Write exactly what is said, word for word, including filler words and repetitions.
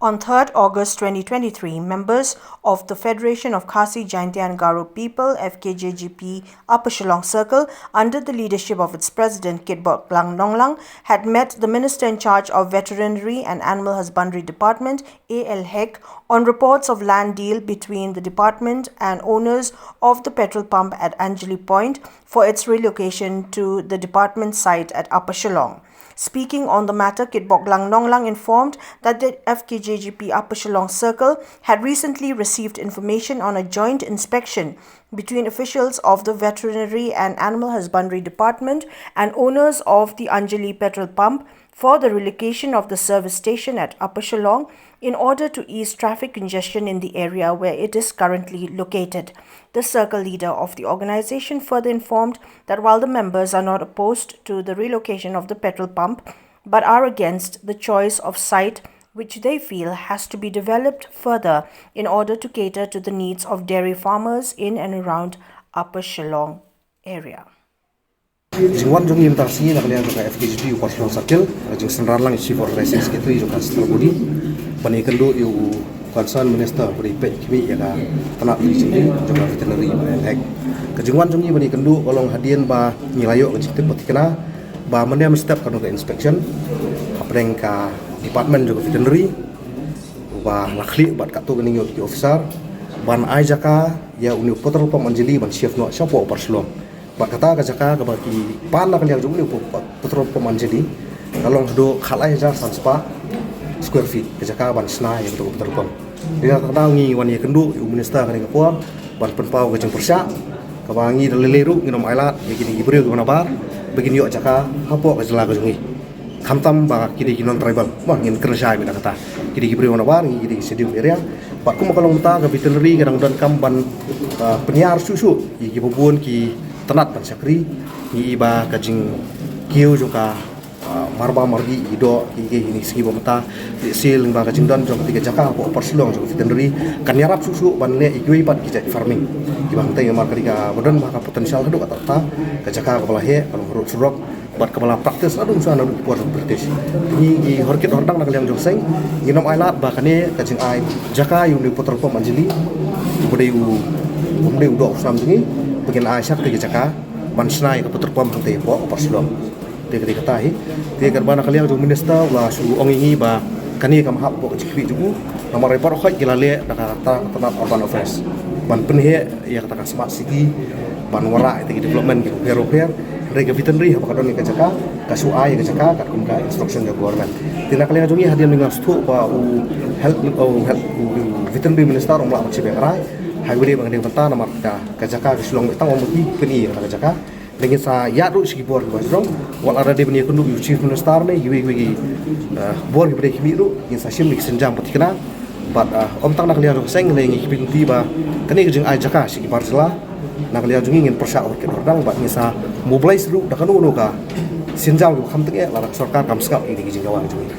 On third August twenty twenty-three, members of the Federation of Khasi Jaintia and Garo People, F K J G P, Upper Shillong Circle, under the leadership of its president Kitbok Lang Nonglang, had met the Minister in charge of Veterinary and Animal Husbandry Department, A L Hek, on reports of land deal between the department and owners of the petrol pump at Anjali Point for its relocation to the department site at Upper Shillong. Speaking on the matter, Kitbok Lang Nonglang informed that the F K J G P Upper Shillong Circle had recently received information on a joint inspection between officials of the Veterinary and Animal Husbandry Department and owners of the Anjali petrol pump for the relocation of the service station at Upper Shillong in order to ease traffic congestion in the area where it is currently located. The circle leader of the organization further informed that while the members are not opposed to the relocation of the petrol pump, but are against the choice of site which they feel has to be developed further in order to cater to the needs of dairy farmers in and around Upper Shillong area. Jingwan jong ngi mynta ka sngi na ka liang jong ka F K J P Upper Shillong Circle, ka jingsynran lang ïa u Chief Organising Secretary jong ka Central Body ban ïakynduh ïa u concerned minister ba dei peit khmih ïa ka tnat jong ka veterinary ba hek. Ka jingwan jong ngi ban ïakynduh ka long hadien ba ngi la ïoh ka jingtip ba thikna ba mynne mynstep ka don ka inspection hapdeng ka department jong ka veterinary ba la khlieh bad katto katne ki officer ban ai jaka ïa une u petrol pump Anjali ban shift noh shapoh Upper Shillong. Bad kata ka jaka kaba ki pan na ka liang jong une u petrol pump Anjali ka long haduh khatlai hajar san spah square feet ka jaka ban shna ïa u petrol pump. Te na kata ka daw ngi wan ïakynduh ïa u minister kane ka por ban pynpaw ka jingpyrshah kaba ngi da lei lei ruh ngin ym ailad ïa kine ki briew kiba nabar ba kin ïoh jaka hapoh ka jylla ka jong ngi. Khamtam ba kine ki non tribal, ma ngin kren shai beit na kata. Kine ki briew nabar ngi kine ki schedule area. Bad kum ka long mynta ka veterinary ka dang donkam ban, ah, pynïar shuh shuh ïa kiba bun ki tnat ban shakri. Ngi i ba ka jingkiew jong ka, ah, marba marbi i doh ki ki ni sngi ba mynta. Sil ba ka jingdon jong ka jaka hapoh Upper Shillong jong ka veterinary kan ïarap shuh shuh ban leh ïa kiwei pat ki jait farming kiba hangtai namar ka dei kaba don ba ka potential haduh katta katta. Ka jaka kaba la heh ka long road surok bad kaba la practice naduh mynshwa naduh ki por jong British. Ngi ngi horkit hordang na ka liang jong seng ngin ym ailad ba kane ka jingai jaka ïa une u petrol pump Anjali u ba dei u, u ba dei u doh u snam jong ngi ba ngin ai sha kata ka jaka ban shna ïa ka petrol pump hangtai hapoh Upper Shillong. Te ka dei kata hi. Te katba na ka liang jong u minister u la shu ong ïa ngi ba kane kam hap hapoh ka jingkhmih jong u namar ba baroh khoit ki la leh da kata ka tnat Urban Affairs ban pynheh ïa kata ka smart city ban wanrah ïa ki development kiba pher ba pher. Hynrei ka veterinary haba ka don ïa ka jaka ka shu ai ïa ka jaka katkum ka instruction jong ka government. Te na ka liang jong ngi hadien ba ngi la sngewthuh ba u health, u health, u veterinary minister um lah ban shim ïa ka rai. Hynrei ba ngi dei ban ta namar ka jaka ka shu long tang ong ba ki pyni ïa ka jaka. Ngin sa ïaid ruh sha ki bor kiba jrong, wat lada dei ban ïakynduh ïa u Chief Minister ne kiwei kiwei ki, eh, bor kiba dei khmih ruh, ngin sa shim ïa ki sienjam ba thikna. Bad, eh, ym tang na ka liang jong ka seng, ngi kyrpad ba kane ka jingai jaka sha ki bar jylla, na ka liang jong ngi ngin pyrshah horkit hordang bad ngin sa mobilize ruh da kano kano ka sienjam kiba kham tyngeh lada ka sorkar kam sngap ïa kine ki jingdawa jong ngi.